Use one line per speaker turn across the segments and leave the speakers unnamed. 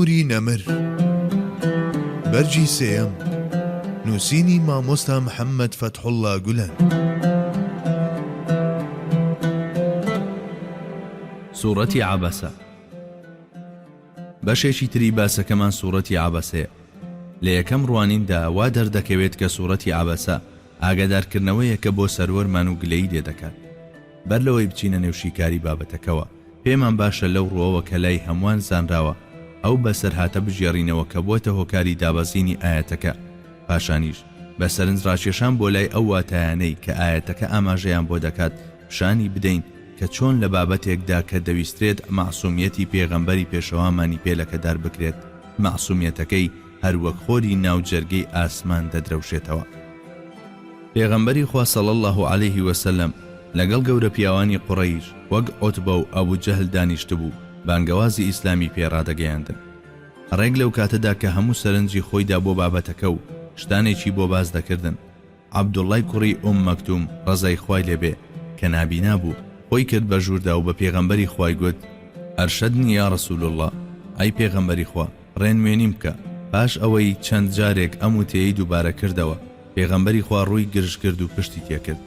نوری نەمر بەرگی سێیەم نووسینی مامۆستا محەممەد فەتحوڵڵا گولەن.
سوڕەتی عەبەسە بەشێکی تری باسەکەمان سوڕەتی عەبەسەیە. لە یەکەم ڕوانیندا وا دەردەکەوێت کە سوڕەتی عەبەسە ئاگادارکردنەوەیەکە بۆ سەروەرمان و گلەیی لێ دەکات. بەر لەوەی بچینە نێو شیکاری بابەتەکەوە، پێمان باشە لەو ڕووەوە کە لای هەمووان زانراوە، ئەو بەسەرهاتە بگێڕینەوە کە بووەتە هۆکاری دابەزینی ئایەتەکە، پاشانیش بە سەرنجڕاکێشان بۆ لای ئەو واتایانەی کە ئایەتەکە ئاماژەیان بۆ دەکات پیشانی بدەین کە چۆن لە بابەتێکدا کە دەویسترێت مەعسومیەتی پێغەمبەری پێشەوامانی پێ لەکەدار بکرێت، مەعسومیەتەکەی هەر وەک خۆری ناو جەرگەی ئاسمان دەدرەوشێتەوە. پێغەمبەری خوا صلی اللە علیه و سلم لەگەڵ گەورە پیاوانی قوڕەیش وەک عوتبە و ئەبو جەهل دانیشتبوو بانگەوازی ئیسلامی پێ ڕادەگەیاندن. ڕێک لەو کاتەدا کە هەموو سەرنجی خۆی دا بۆ بابەتەکە و شتانێکی بۆ باس دەکردن، عەبدوڵڵای کوڕی ئوم مەکتوم ڕەزای خوای لێ بێ کە نابینا بوو، خۆی کرد بە ژووردا و بە پێغەمبەری خوای گوت، ارشدنی یا رسول اللە، ئەی پێغەمبەری خوا ڕێنوێنیم بکە، پاش ئەوەی چەند جارێک ئەم وتەیەی دووبارە کردەوە، پێغەمبەری خوا ڕووی گرژ کرد و پشتی تێکرد.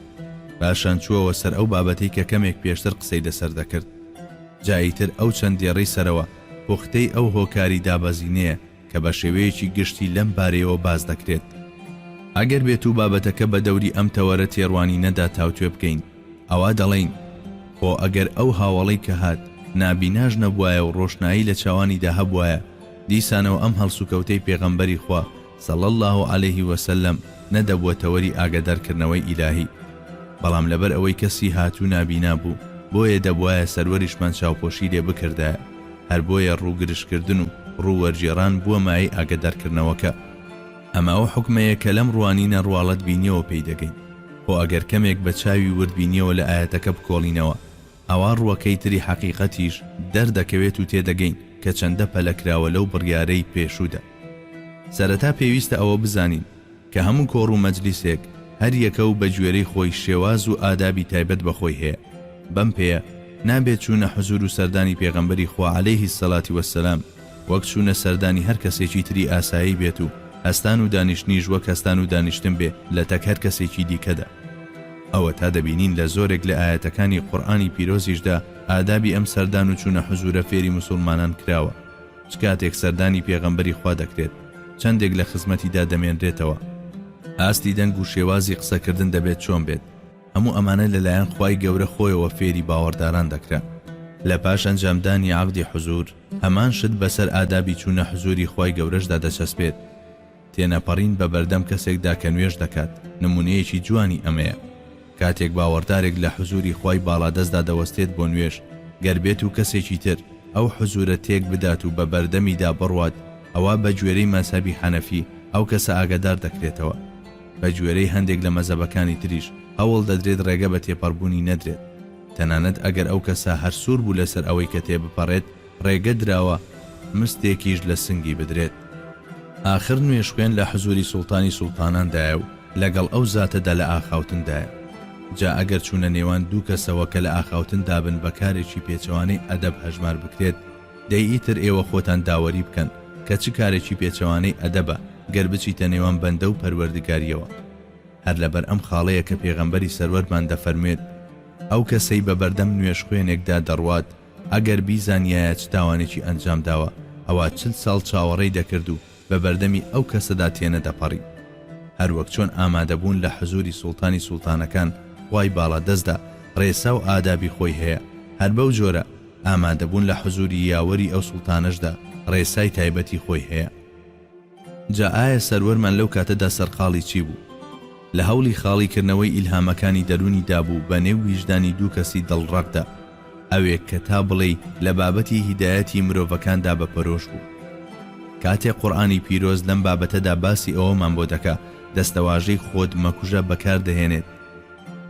پاشان چووەوە سەر ئەو بابەتەی کە کەمێک پێشتر قسەی لەسەر دەکرد. جا ئیتر ئەو چەند دێڕەی سەرەوە پوختەی ئەو هۆکاری دابەزینەیە کە بە شێوەیەکی گشتی لەم بارەیەوە باس دەکرێت. ئەگەر بێتو بابەتەکە بە دەوری ئەم تەوەرە تێڕوانینەدا تاوتوێ بکەین، ئەوا دەڵێین، خۆ ئەگەر ئەو هاوەڵەی کە هات، نابیناش نەبوایە و ڕۆشنایی لە چاوانیدا هەبوایە، دیسانەوە ئەم هەڵسوکەوتەی پێغەمبەری خوا، صلی اللە علیه و سلم، نەدەبووە تەوەری ئاگادارکردنەوەی ئیلاهی. بەڵام لەبەر ئەوەی کەسی هاتوو نابینا بوو، بۆیە دەبوایە سەروەریشمان چاوپۆشی لێ بکردایە. هەر بۆیە ڕوو گرژکردن و ڕوو وەرگێڕان بووە مایەی ئاگادارکردنەوەکە. ئەمە ئەو حوکمەیە کە لەم ڕوانینە ڕواڵەت بینیەوە پێی دەگەین. خۆ ئەگەر کەمێک بە چاوی وردبینیەوە لە ئایەتەکە بکۆڵینەوە، ئەوا ڕووەکەی تری حەقیقەتیش دەردەکەوێت و تێدەگەین کە چەندە پەلە کراوە لەو بڕیارەی پێشوودا. سەرەتا پێویستە ئەوە بزانین کە هەموو کۆڕ و مەجلیسێک هەر یەکە و بە گوێرەی خۆی شێواز و ئادابی تایبەت بە خۆی هەیە، بەم پێیە نابێت چوونە حزوور و سەردانی پێغەمبەری خوا علیه الصلوة والسلام وەک چوونە سەردانی هەر کەسێکی تری ئاسایی بێت و هەستان و دانیشتنیش وەک هەستان و دانیشتن بێ لەتەک هەر کەسێکی دیکەدا. ئەوەتا دەبینین لە زۆرێک لە ئایەتەکانی قورئانی پیرۆزیشدا ئادابی ئەم سەردان و چوونە حزوورە فێری موسوڵمانان کراوە. چ کاتێک سەردانی پێغەمبەری خوا دەکرێت، چەندێک لە خزمەتیدا دەمێنرێتەوە، ئاستی دەنگ و شێوازی قسەکردن دەبێت چۆن بێت، هەموو ئەمانە لەلایەن خوای گەورە خۆیەوە فێری باوەڕداران دەکرا. لە پاش ئەنجامدانی عەقدی حزوور، هەمان شت بەسەر ئادابی چوونە حزووری خوای گەورەشدا دەچەسپێت. تێنەپەڕین بە بەردەم کەسێکدا کە نوێژ دەکات، نموونەیەکی جوانی ئەمەیە. کاتێک باوەڕدارێک لە حزووری خوای باڵادەستدا دەوەستێت بۆ نوێژ، گەر بێتو کەسێکی تر ئەو حزوورە تێک بدات و بە بەردەمیدا بڕوات، ئەوا بە گوێرەی مەزهەبی حەنەفی ئەو کەسە ئاگادار دەکرێتەوە. بە گوێرەی هەندێک لە مەزهەبەکانی تریش هەوڵ دەدرێت ڕێگە بە تێپەڕبوونی نەدرێت. تەنانەت ئەگەر ئەو کەسە هەر سوور بوو لەسەر ئەوەی کە تێبپەڕێت، ڕێگە دراوە مستێکیش لە سنگی بدرێت. ئاخر نوێژخوێن لە حزووری سوڵتانی سوڵتاناندایە و لەگەڵ ئەو زاتەدا لە ئاخاوتندایە. جا ئەگەر چوونە نێوان دوو کەسەوە کە لە ئاخاوتندا بن بە کارێکی پێچەوانەی ئەدەب هەژمار بکرێت، دەی ئیتر ئێوە خۆتان داوەری بکەن کە چ کارێکی پێچەوانەی ئەدەبە گەر بچیتە نێوان بەندە و پەروەردگاریەوە. هەر لەبەر ئەم خاڵەیە کە پێغەمبەری سەروەرمان دەفەرموێت، ئەو کەسەی بە بەردەم نوێژخوێنێکدا دەڕوات ئەگەر بیزانیایە چ تاوانێکی ئەنجام داوە ئەوا چل ساڵ چاوەڕێی دەکرد و بە بەردەمی ئەو کەسەدا تێنەدەپەڕی. هەروەک چۆن ئامادەبوون لە حزووری سوڵتانی سوڵتانەکان خوای باڵادەستدا ڕێسا و ئادابی خۆی هەیە، هەر بەو جۆرە ئامادەبوون لە حزووری یاوەری ئەو سوڵتانەشدا ڕێسای تایبەتی خۆی هەیە. جا ئایا سەروەرمان لەو کاتەدا سەرقاڵی چی بوو؟ لە هەوڵی خاڵی کردنەوەی ئیلهامەکانی دەروونیدا بوو بە نێو ویژدانی دوو کەسی دڵڕەقدا، ئەوێک کە تا بڵێی لە بابەتی هیدایەتی مرۆڤەکاندا بە پەرۆش بوو. کاتێک قورئانی پیرۆز لەم بابەتەدا باسی ئەوەمان بۆ دەکا، دەستەواژەی خۆت مەکوژە بەکار دەهێنێت.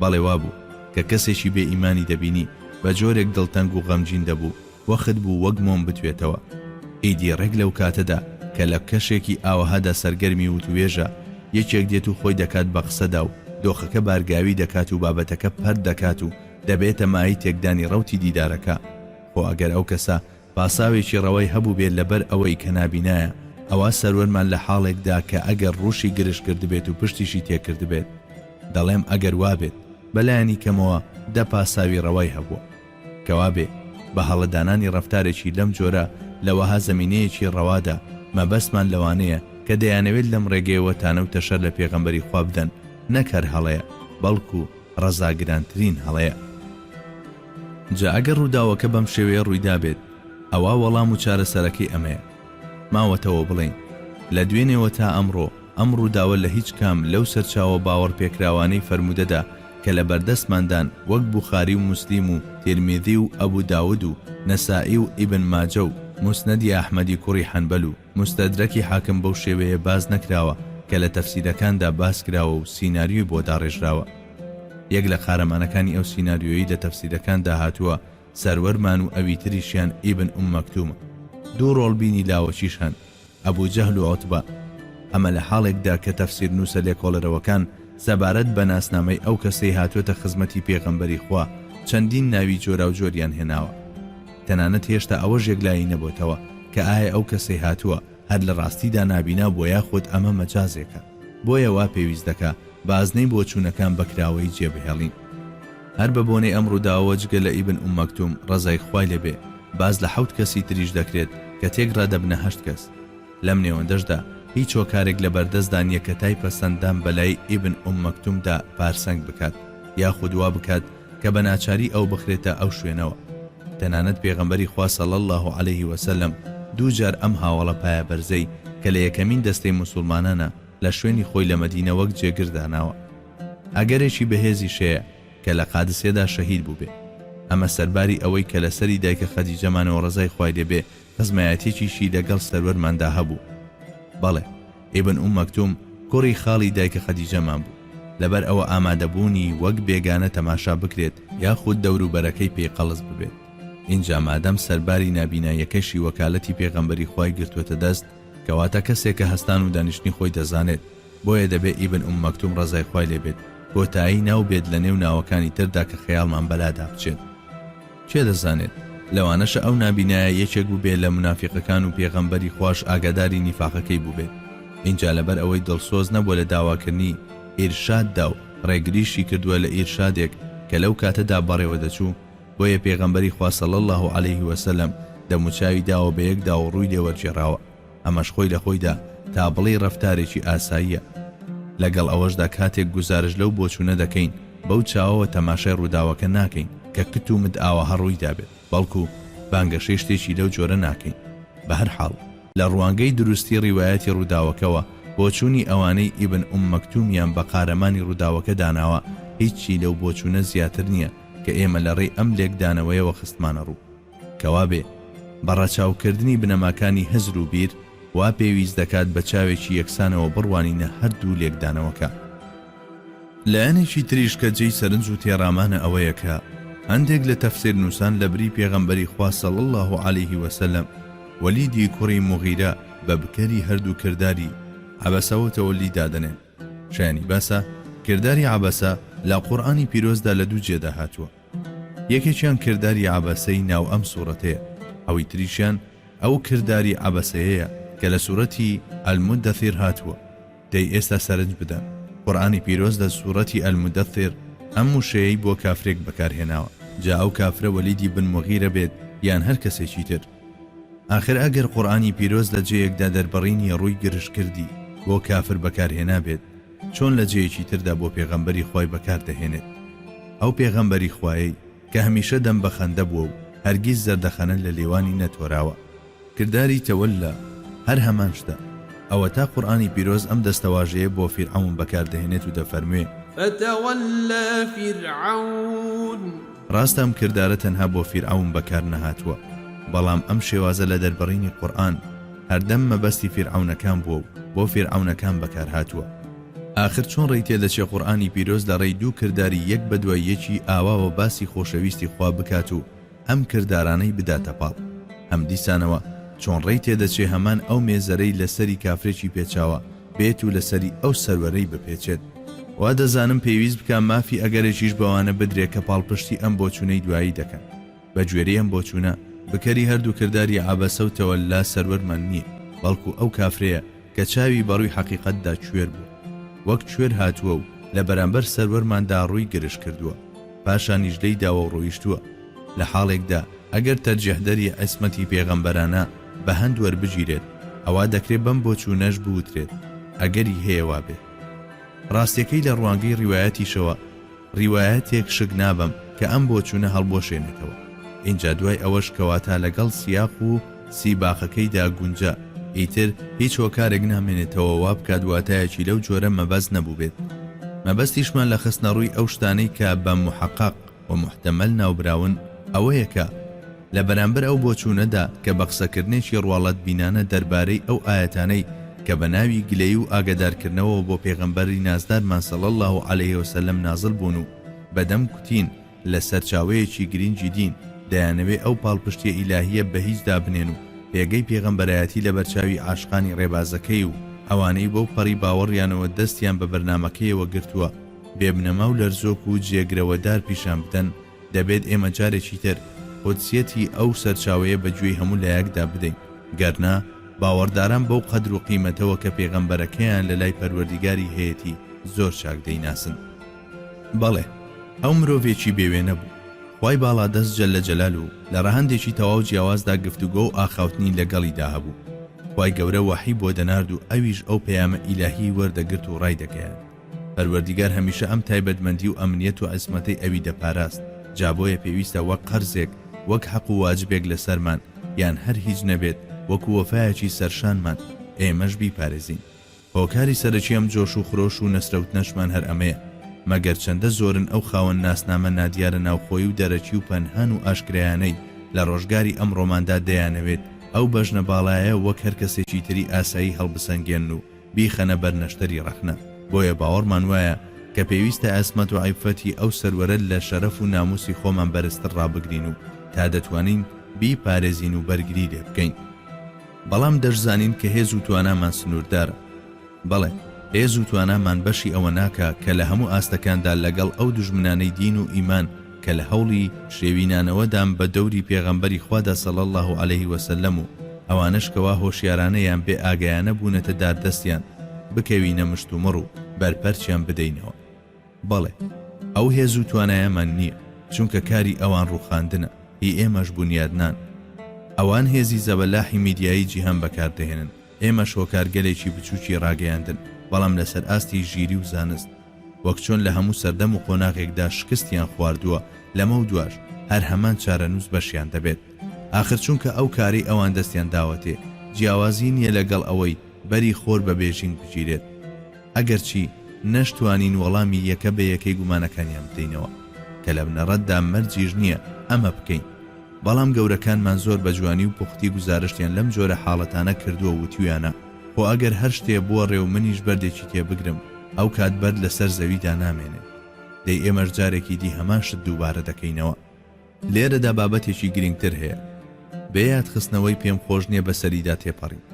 بەڵێ وابوو، کە کەسێکی بێ ئیمانی دەبینی، بە جۆرێک دڵتەنگ و غەمگین دەبوو، وەخت بوو وەک مۆم بتوێتەوە. ئیدی ڕێک لەو کاتەدا کە لە کەشێکی ئاوەهادا سەرگەرمی وتووێژە، یەکێک دێت و خۆی دەکات بە قسەدا و دۆخەکە بارگاوی دەکات و بابەتەکە پەرت دەکات و دەبێتە مایەی تێکدانی ڕەوتی دیدارەکە. خۆ ئەگەر ئەو کەسە. پاساوێکی ڕەوای هەبووبێ لەبەر ئەوەی کە نابینایە، ئەوا سەروەرمان لە حاڵێکدا کە ئەگەر ڕووشی گرژ کردبێت و پشتیشی تێکردبێت، دەڵێم ئەگەر وابێت، بەلایەنی کەمەوە دە پاساوی ڕەوای هەبووە. کەوابێ، بە هەڵە دانانی ڕەفتارێکی لەم جۆرە لە وەها زەمینەیەکی ڕەوادا، مەبەستمان لەوانەیە کە دەیانەوێت لەم ڕێگەیەوە تانە و تەشەر لە پێغەمبەری خوا بدەن، نەک هەر هەڵەیە، بەڵکو ڕەزاگرانترین هەڵەیە. جا ئەگەر ڕووداوەکە بەم شێوەیە ڕوویدابێت، ئەوا وەڵام و چارەسەرەکەی ئەمەیە. ماوەتەوە بڵێین، لە دوێنێوە تا ئەمڕۆ، ئەم ڕووداوە لە هیچ کام لەو سەرچاوە باوەڕپێکراوانەی فەرموودەدا کە لە بەردەستماندان وەک بوخاری و موسلیم و تیرمیزی و ئەبو داود و نەسائی و ئیبن ماجە و موسنەدی ئەحمەدی کوڕی حەنبەل و موستەدرەکی حاکم بەو شێوەیە باس نەکراوە کە لە تەفسیرەکاندا باس کراوە و سیناریۆی بۆ داڕێژراوە. یەک لە قارەمانەکانی ئەو سیناریۆیەی لە تەفسیرەکاندا هاتووە سەروەرمان و ئەوی تریشیان ئیبن ئوم مەکتومە. دوو ڕۆڵبینی لاوەکیش هەن، ئەبو جەهل و عوتبە. ئەمە لە حاڵێکدا کە تەفسیرنووسە لێکۆڵەرەوەکان سەبارەت بە ناسنامەی ئەو کەسەی هاتووەتە خزمەتی پێغەمبەری خوا چەندین ناوی جۆراوجۆریان هێناوە. تەنانەت هێشتا ئەوەش یەکلایی نەبۆتەوە کە ئایا ئەو کەسەی هاتووە هەر لە ڕاستیدا نابینا بووە یاخود ئەمە مەجازێکە. بۆیە وا پێویست دەکا بازنەی بۆچوونەکان بە کراوەیی جێبهێڵین. هەر بە بۆنەی ئەم ڕووداوەوە جگە لە ئیبن ئوم مەکتوم ڕەزای خوای لێ بێ باس لە حەوت کەسی تریش دەکرێت کە تێکڕا دەبنە هەشت کەس. لەم نێوەندەشدا هیچ هۆکارێک لە بەردەستدا نیە کە تای پەسەنددان بە لای ئیبن ئوم مەکتومدا پارسەنگ بکات یاخود وا بکات کە بە ناچاری ئەو بخرێتە ئەو شوێنەوە. تەنانەت پێغەمبەری خوا صلی اللە علیه وسلم دوو جار ئەم هاوەڵە پایەبەرزەی کە لە یەکەمین دەستەی موسوڵمانانە لە شوێنی خۆی لە مەدینە وەک جێگر داناوە. ئەگەرێکی بەهێزیش هەیە کە لە قادسیەدا شەهید بووبێ. ئەمە سەرباری ئەوەی کە لە سەری دایکە خەدیجەمانەوە ڕەزای خوای لێ بێ خزمایەتیەکیشی لە گەڵ سەروەرماندا هەبوو. بەڵێ ئیبن ئوم مەکتوم کوڕی خاڵی دایکە خەدیجەمان بوو. لەبەر ئەوە ئامادەبوونی وەک بێگانە تەماشا بکرێت یاخود دەوروبەرەکەی پێی قەڵس ببێت. ئینجا مادەم سەرباری نابیناییەکەشی وەکالەتی پێغەمبەری خوای گرتووەتە دەست کەواتە کەسێکە هەستان و دانیشتنی خۆی دەزانێت بۆیە دەبێ ئیبن ئوم مەکتوم ڕەزای خوای لێ بێت کۆتایی ناو بێت لە نێو ناوەکانی تردا کە خەیاڵمان بەلادا بچێت. کێ دەزانێت لەوانەشە ئەو نابینایە یەکێک بووبێ لە مونافیقەکان و پێغەمبەری خواش ئاگاداری نیفاقەکەی بووبێت ئینجا لەبەر ئەوەی دڵسۆز نەبووە لە داواکردنی ئیرشاددا و ڕێگریشی کردووە لە ئیرشادێک کە لەو کاتەدا بەڕێوە دەچوو بۆیە پێغەمبەری خوا صلی اللە علیه وسلم دەموچاوی داوە بەیەکدا و ڕووی لێ وەرگێڕاوە ئەمەش خۆی لە خۆیدا تا بڵێی ڕەفتارێکی ئاساییە. لەگەڵ ئەوەشدا کاتێک گوزارشت لەو بۆچوونە دەکەین بەو چاوەوە تەماشای ڕووداوەکە ناکەین کە کت و مت ئاوەها ڕوویدابێت، بەڵکو بانگەشەی شتێکی لەو جۆرە ناکەین. بەهەرحاڵ لە ڕوانگەی دروستی ڕیوایەتی ڕووداوەکەوە بۆچوونی ئەوانەی ئیبن ئوم مەکتومیان بە قارەمانی ڕووداوەکە داناوە هیچی لەو بۆچوونە زیاتر نییە کە ئێمە لە ڕێی ئەم لێکدانەوەیەوە خستمانە ڕوو. کەوابێ، بە ڕەچاوکردنی بنەماکانی هزر و بیر، وا پێویست دەکات بە چاوێکی یەکسانەوە بڕوانینە هەردوو لێکدانەوەکە. لایەنێکی تریش کە جێی سەرنج و تێڕامانە ئەوەیە کە، هەندێک لە تەفسیرنووسان لە بری پێغەمبەری خوا صلی اللە علیه و سلم، وەلیدی کوڕی موغیرە بە بکەری هەردوو کرداری، عبس و تولی، دادەنێن. شایانی باسە، کرداری عبس لە قورئانی پیرۆزدا لە دوو جێدا هاتووە. یەکێکیان کرداری عەبەسەی ناو ئەم سوڕەتەیە، ئەوی تریشیان ئەو کرداری عەبەسەیەیە کە لە سوڕەتی، المدثر، هاتووە. دەی ئێستا سەرنج بدەن، قورئانی پیرۆز لە سوڕەتی، المدثر، ئەم وشەیەی بۆ کافرێک بەکار هێناوە، جا ئەو کافرە وەلیدی بن موغیرە بێت یان هەر کەسێکی تر. ئاخر ئەگەر قورئانی پیرۆز لە جێیەکدا دەربڕینی ڕووی گرژکردی بۆ کافر بەکار هێنابێت، چۆن لە جێیەکی تردا بۆ پێغەمبەری خوای بەکار دەهێنێت؟ ئەو پێغەمبەری خوایەی کە هەمیشە دەم بە خەندە بووە و هەرگیز زەردەخەنە لە لێوانی نەتۆراوە. کرداری تەوەلا هەر هەمان شتە. ئەوەتا قورئانی پیرۆز ئەم دەستەواژەیە بۆ فیرعەون بەکار دەهێنێت و دەفەرموێ.
فتولی فرعون.
ڕاستە ئەم کردارە تەنها بۆ فیرعەون بەکار نەهاتووە، بەڵام ئەم شێوازە لە دەربڕینی قورئان هەردەم مەبەستی فیرعەونەکان بووە و بۆ فیرعەونەکان بەکار هاتووە. ئاخر چۆن ڕێی تێدەچێ قورئانی پیرۆز لە ڕێی دوو کرداری یەک بە دوای یەکی ئاواوە باسی خۆشەویستی خوا بکات و ئەم کردارانەی بداتە پاڵ؟ هەم دیسانەوە چۆن ڕێی تێدەچێ هەمان ئەو مێزەرەی لە سەری کافرێکی پێچاوە بێت و لە سەری ئەو سەروەرەی بپێچێت؟ وا دەزانم پێویست بکا مافی ئەگەرێکیش بەوانە بدرێ کە پاڵپشتی ئەم بۆچوونەی دوایی دەکەن. بە گوێرەی ئەم بۆچوونە. بکەری هەردوو کرداری عەبەسە و تەوەللا سەروەرمان نییە، بەڵکو ئەو کافرەیە کە چاوی بەڕووی حەقیقەتدا کوێر بووە. وەک کوێر هاتووە و لە بەرامبەر سەروەرماندا ڕووی گرژ کردووە، پاشانیش لێی داوە و ڕۆیشتووە. لە حاڵێکدا ئەگەر تەرجیحدەری عیسمەتی پێغەمبەرانە بە هەند وەربگیرێت، ئەوا دەکرێ بەم بۆچوونەش بوترێت ئەگەری هەیە وابێت. ڕاستیەکەی لە ڕوانگەی ڕیوایەتیشەوە ڕیوایەتێک شک نابەم کە ئەم بۆچوونە هەڵبوەشێنێتەوە. ئینجا دوای ئەوەش کەواتا لەگەڵ سیاق و سیباقەکەیدا گونجا، ئیتر هیچ هۆکارێک نامێنێتەوە وا بکات واتایەکی لەو جۆرە مەبەست نەبووبێت. مەبەستیشمان لە خستنەڕووی ئەو شتانەی کە بە موحەقەق و موحتەمەل ناوبراون ئەوەیە کە، لە بەرامبەر ئەو بۆچوونەدا کە بە قسەکردنێکی ڕواڵەتبینانە دەربارەی ئەو ئایەتانەی کە بە ناوی گلەیی و ئاگادارکردنەوەوە بۆ پێغەمبەری نازدارمان صلی اللە علیه وسلم نازل بوون و بەدەم کوتین لە سەرچاوەیەکی گرینگی دین دەیانەوێ ئەو پاڵپشتیە ئیلاهیە بە هیچ دابنێن و پێگەی پێغەمبەرایەتی لەبەرچاوی عاشقانی ڕێبازەکەی و ئەوانەی بەو پەڕی باوەڕیانەوە دەستیان بە بەرنامەکەیەوە گرتووە بێبنەما و لەرزۆک و جێگرەوەدار پیشان بدەن دەبێت ئێمە جارێکی تر قودسیەتی ئەو سەرچاوەیە بە گوێی هەموو لایەکدا بدەین، گەرنا باوەڕداران بەو قەدر و قیمەتەوە کە پێغەمبەرەکەیان لە لای پەروەردیگاری هەیەتی زۆر چاک دەیناسن. بەڵێ ئەو مرۆڤێکی بێ وێنە بوو. خوای باڵادەست جل جلالە لە ڕەهەندێکی تەواو جیاوازدا گفتوگۆ و ئاخاوتنی لە گەڵیدا هەبوو. خوای گەورە وەحی بۆ دەنارد و ئەویش ئەو پەیامە ئیلاهیەی وەردەگرت و ڕایدەگەیاند. پەروەردیگار هەمیشە ئەم تایبەتمەندی و ئەمنیەت و عیسمەتەی ئەوی دەپاراست، جا بۆیە پێویستە وەک قەرزێک، وەک حەق و واجبێک لەسەرمان، یان هەر هیچ نەبێت وەکو وەفایەکی سەرشانمان، ئێمەش بیپارێزین. هۆکاری سەرەکی ئەم جۆش و خرۆش و نەسرەوتنەشمان هەر ئەمەیە. مەگەر چەندە زۆرن ئەو خاوەن ناسنامە نادیارە ناوخۆیی و دەرەکی و پەنهان و ئاشکرایانەی لە ڕۆژگاری ئەمڕۆماندا دەیانەوێت ئەو بەژنە باڵایە وەک هەر کەسێکی تری ئاسایی هەڵبسەنگێنن و بیخەنە بەر نەشتەری ڕەخنە، بۆیە باوەڕمان وایە کە پێویستە عیسمەت و عیففەتی ئەو سەروەرە لە شەرەف و ناموسی خۆمان بەرزتر ڕابگرین و تا دەتوانین بیپارێزین و بەرگری لێ بکەین. بەڵام دەشزانین کە هێز و توانامان سنووردارە. بەڵێ، هێز و توانامان بەشی ئەوە ناکا کە لە هەموو ئاستەکاندا لەگەڵ ئەو دوژمنانەی دین و ئیمان کە لە هەوڵی شێوینانەوەدان بە دەوری پێغەمبەری خوادا صلی اللە علیه وسلم و ئەوانەش کەوا هۆشیارانە یان بێ ئاگایانە بوونەتە داردەستیان بکەوینە مشتومڕ و بەرپەرچیان بدەینەوە. بەڵێ ئەو هێز و توانایەمان نییە، چونکە کاری ئەوان ڕووخاندنە، هی ئێمەش بونیادنان. ئەوان هێزی زەبەلاحی میدیایی جیهان بەکاردەهێنن، ئێمەش هۆکارگەلێکی بچووکی ڕاگەیاندن، بەڵام لەسەر ئاستی ژیری و زانست. وەک چۆن لە هەموو سەردەم و قۆناغێکدا شکستیان خواردووە، لەمەودواش هەر هەمان چارەنووس بەشیان دەبێت. ئاخر چونکە ئەو کارەی ئەوان دەستیان داوەتێ، جیاوازی نییە لەگەڵ ئەوەی بەری خۆر بە بێژینگ بگیرێت. ئەگەرچی نەشتوانین وەڵامی یەکە بە یەکەی گومانەکانیان بدەینەوە، کە لە بنەڕەتدا مەرجیش نییە ئەمە بکەین، بەڵام گەورەکانمان زۆر بە جوانی و پوختی گوزارشتیان لەم جۆرە حاڵەتانە کردووە وتویانە، خۆ ئەگەر هەر شتێ بووە ڕێ و منیش بەردێکی تێ بگرم، ئەو کات بەرد لە سەر زەویدا نامێنێت. دەی ئێمەش جارێکی دی هەمان شت دووبارە دەکەینەوە. لێرەدا بابەتێکی گرینگتر هەیە. بێ یادخستنەوەی پێم خۆش نییە بە سەریدا تێپەڕین.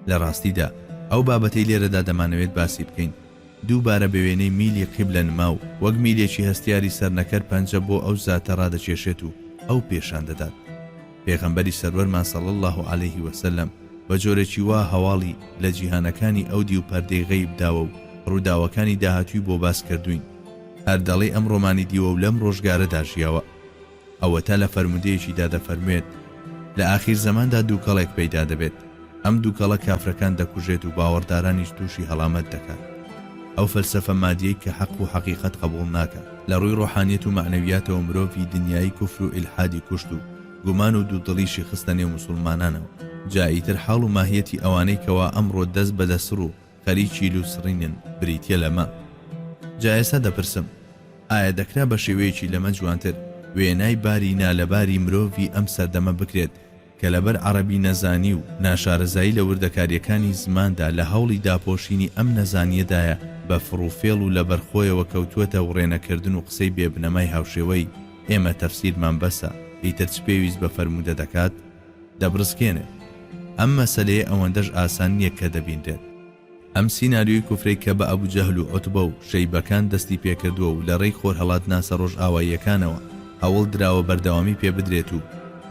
لە ڕاستیدا ئەو بابەتەی لێرەدا دەمانەوێت باسی بکەین، دووبارە بە وێنەی میلی قیبلە نما و وەک میلێکی هەستیاری سەرنەکەر پەنجە بۆ ئەو زاتە ڕادەکێشێت و ئەو پێشان دەدات. پێغەمبەری سەروەرمان صلی اللە علیه وسلم بە جۆرێکی وا هەواڵی لە جیهانەکانی ئەو دیو پەردەی غەیب داوە و ڕووداوەکانی داهاتووی بۆ باس کردووین هەر دەڵێی ئەم ڕۆمانی دیوە و لەم ڕۆژگارەدا ژیاوە. ئەوەتا لە فەرموودەیەکیدا دەفەرموێت، لە ئاخیر زەماندا دووکەڵێک پەیدا دەبێت، ئەم دووکەڵە کافرەکان دەکوژێت و باوەڕدارانیش تووشی هەڵامەت دەکات. ئەو فەلسەفە مادیەی کە حەق و حەقیقەت قەبووڵ ناکات، لە ڕووی ڕۆحانیەت و مەعنەویاتەوە مرۆڤی دنیایی کوفر و ئیلحادی کوشت و گومان و دوودڵیشی خستە نێو موسوڵمانانەوە. جا ئیتر حاڵ و ماهیەتی ئەوانەی کەوا ئەمڕۆ دەست بە دەسڕ و خەریکی لووسڕینن بریتیە لەمە. جا ئێستا دەپرسم، ئایا دەکرا بە شێوەیەکی لەمە جوانتر وێنای باری نالەباری مرۆڤی ئەم سەردەمە بکرێت کە لەبەر عەڕەبی نەزانی و ناشارەزایی لە وردەکارییەکانی زماندا لە هەوڵی داپۆشینی ئەم نەزانییەدایە بە فڕوفێڵ و لەبەرخۆیەوە کەوتووەتە وڕێنەکردن و قسەی بێ بنەمای هاوشێوەی ئێمە تەفسیرمان بەسە ئیتر چ پێویست بە فەرموودە دەکات؟ دەبڕسکێنێت. ئەم مەسەلەیە ئەوەندەش ئاسان نییە کە دەبینرێت. ئەم سیناریۆی کوفرەی کە بە ئەبوجەهل و عوتبە و شەیبەکان دەستی پێکردووە و لە ڕێی خۆرهەڵاتناسە ڕۆژئاواییەکانەوە هەوڵ دراوە بەردەوامی پێ بدرێت و.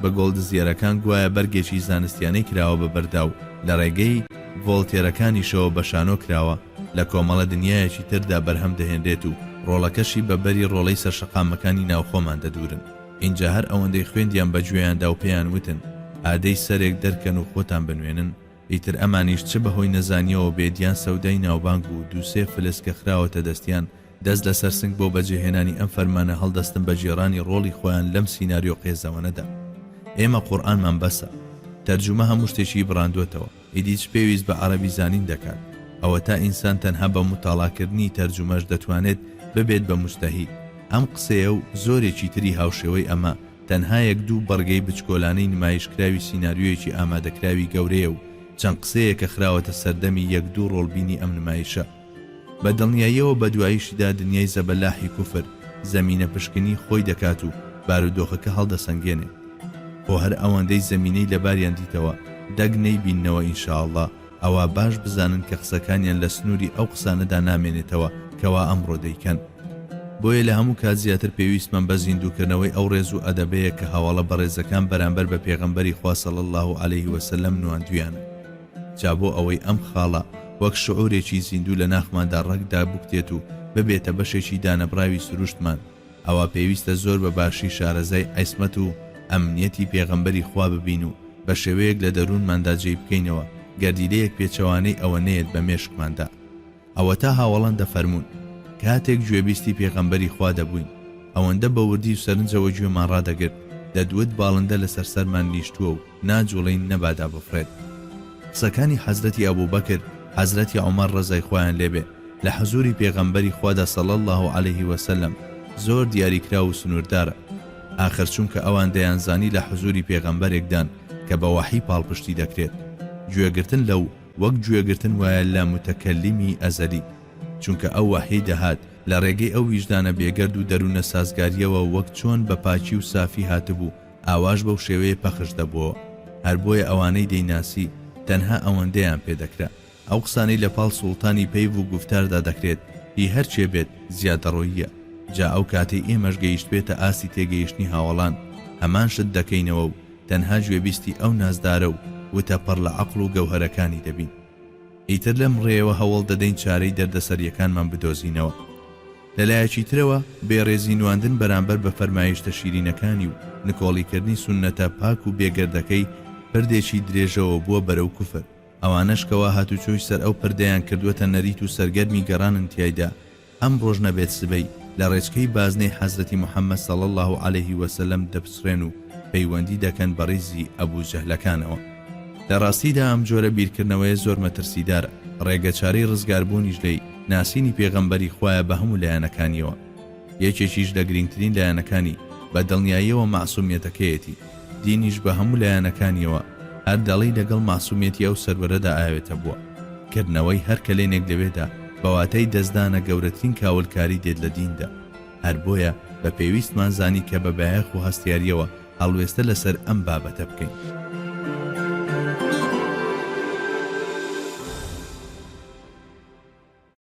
بە گۆڵدزیەرەکان گوایە بەرگێکی زانستیانەی کراوە بە بەردا و لە ڕێگەی ڤۆڵتێرەکانیشەوە بە شانۆ کراوە، لە کۆمەڵە دنیایەکی تردا بەرهەم دەهێنرێت و ڕۆڵەکەشی بە بەری ڕۆڵەی سەرشەقامەکانی ناوخۆمان دەدوورن. ئینجا هەر ئەوەندەی خوێندیان بە گوێیاندا و پێیان وتن، ئادەی سەرێک دەرکەن و خۆتان بنوێنن، ئیتر ئەمانیش چ بە هۆی نەزانییەوە بێت یان سەودای ناوبانگ و دووسێ فلس کە خراوەتە دەستیان، دەست لەسەر سنگ بۆ بەجێهێنانی ئەم فەرمانە هەڵدەستن بە گێڕانی ڕۆڵی خۆیان لەم سیناریۆ قێزەوەنەدا. ئێمە قورئانمان بەسە. تەرجومە هەموو شتێکی بڕاندووەتەوە. ئیدی چ پێویست بە عەرەبی زانین دەکات؟ ئەوەتا ئینسان تەنها بە موتاڵاکردنی تەرجومەش دەتوانێت ببێت بە موجتەهید. ئەم قسەیە و زۆرێکی تری هاوشێوەی ئەمە تەنها یەک دوو بڕگەی بچکۆلانەی نمایشکراوی سیناریۆیەکی ئامادەکراوی گەورەیە و چەند قسەیەکە خراوەتە سەردەمی یەک دوو ڕۆڵبینی ئەم نمایشە. بە دڵنیاییەوە بە دواییشیدا دنیای زەبەلاحی کوفر زەمینە پشکنی خۆی دەکات و بارودۆخەکە هەڵدەسەنگێنێ. خۆ هەر ئەوەندەی زەمینەی لەباریان دیتەوە دەک نەیبیننەوە ان شاء اللە ئەوا باش بزانن کە قسەکانیان لە سنووری ئەو قسانەدا نامێنێتەوە کەوا ئەمڕۆ دەیکەن. بۆیە لە هەموو کات زیاتر پێویستمان بە زیندووکردنەوەی ئەو ڕێز و ئەدەبەیە کە هاوەڵە بەڕێزەکان بەرامبەر بە پێغەمبەری خوا صلی اللە علیه وسلم نواندویانە. جا بۆ ئەوەی ئەم خاڵە وەک شعورێکی زیندوو لە ناخماندا ڕەگ دابکوتێت و ببێتە بەشێکی دانەبڕاوی سروشتمان، ئەوا پێویستە زۆر بە باشی شارەزای عیسمەت و ئەمنیەتی پێغەمبەری خوا ببین و بە شێوەیەک لە دەروونماندا جێی بکەینەوە گەردیلەیەک پێچەوانەی ئەوە نەیەت بە مێشکماندا. ئەوەتا هاوەڵان دەفەرموون، کاتێک گوێبیستی پێغەمبەری خوا دەبووین، ئەوەندە بە وردی و سەرنجەوە گوێمان ڕادەگرت، دەتوت باڵندە لەسەر سەرمان نیشتووە و ناجوڵێین نەبادا بفڕێت. قسەکانی حەزرەتی ئەبوبەکر، حەزرەتی عومەر ڕەزای خوایان لێ بێ، لە حزوری پێغەمبەری خوادا صلی اللە علیه وسلم زۆر دیاریکراو و سنوردارە. ئاخر چونکە ئەوان دەیانزانی لە حزوری پێغەمبەرێکدان کە بە وەحی پاڵپشتی دەکرێت. گوێگرتن لەو وەک گوێگرتن وایە لە متکلمی ئەزەلی، چونکە ئەو وەحیەی دەهات لە ڕێگەی ئەو ویژدانە بێگەرد و دەروونە سازگاریەوە وەک چۆن بە پاکی و سافی هاتبوو ئاواش بەو شێوەیە پەخش دەبۆوە، هەر بۆیە ئەوانەی دەیناسی تەنها ئەوەندەیان پێ دەکرا. ئەو قسانەی لە پاڵ سوڵتانی پەیڤ و گوفتاردا دەکرێت هی هەر کێ بێت زیادەڕۆییە، جا ئەو کاتەی ئێمەش گەیشتبێتە ئاستی تێگەیشتنی هاوەڵان هەمان شت دەکەینەوە و تەنها گوێبیستی ئەو نازدارە و وتە پڕ لە عەقڵ و گەوهەرەکانی دەبین. ئیتر لەم ڕێیەوە هەوڵ دەدەین چارەی دەردەسەرییەکانمان بدۆزینەوە. لە لایەکی ترەوە بێڕێزی نواندن بەرامبەر بە فەرمایشتە شیرینەکانی و نکۆڵیکردنی سوننەتە پاک و بێگەردەکەی پردێکی درێژەوە بووە بەرەو کوفر. ئەوانەش کەوا هاتوچۆی سەر ئەو پردەیان کردووەتە نەریت و سەرگەرمی گەڕانن تیایدا، ئەمڕۆش نەبێت سبەی، لە ڕێچکەی بازنەی حەزرەتی محمد صلی اللە علیه وسلم دەپچڕێن و پەیوەندی دەکەن بە ڕیزی ئەبو جەهلەکانەوە. لە ڕاستیدا ئەم جۆرە بیرکردنەوەیە زۆر مەترسیدارە، ڕێگەچارەی ڕزگاربوونیش لێی، ناسینی پێغەمبەری خوایە بە هەموو لایەنەکانیەوە. یەکێکیش لە گرینگترین لایەنەکانی، بە دڵنیاییەوە مەعسومیەتەکەیەتی. دینیش بە هەموو لایەنەکانیەوە، هەر دەڵێی لەگەڵ مەعسومیەتی ئەو سەروەرەدا ئاوێتە بووە. کردنەوەی هەر کەلێنێک لەوێدا، بە واتای دەستدانە گەورەترین کاولکاری دێت لە دیندا. هەر بۆیە بە پێویستمان زانی کە بە بایەخ و هەستیاریەوە هەڵوێستە لەسەر ئەم بابەتە بکەین.